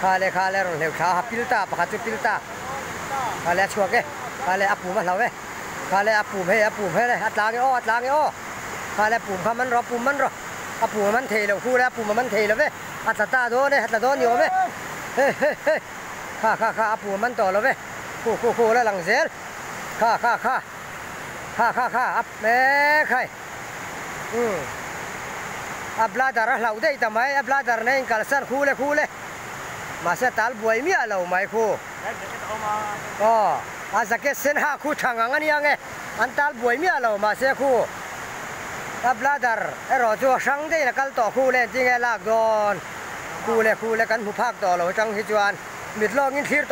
Kha le kha le rawn hleuh thla a pil ta pakhat chu pil ta. Kha le a chhuak e. Kha le a pum a hlau e. Kha le a pum hei a pum hei le a tlang e aw a tlang e aw. Kha le pum kha man rawh a pum man rawh. A pum a man thei lo khu le a pum a man thei lo ve. A tla ta dawn e a tla dawn ni awm e. He he he. Kha kha kha a pum a man tawh lo ve. Khu khu khu la lang zel. Kha kha kha. Kha kha kha a e khai. Umm. A bladder a hlauh daih ta mai. A bladder nen inkalsan khu le khu le. Mahse a tal buai miah lo mai khu. Aw, a jacket sen ha khu tha ngang a nia nge. An tal buai miah lo mahse khu a bladder erawh chu a hrang daihin a kal tawh khu le engtin nge lak dawn. Khu le khu le kan hmu phak tawh lo atang hi chuan mit lawngin thlir.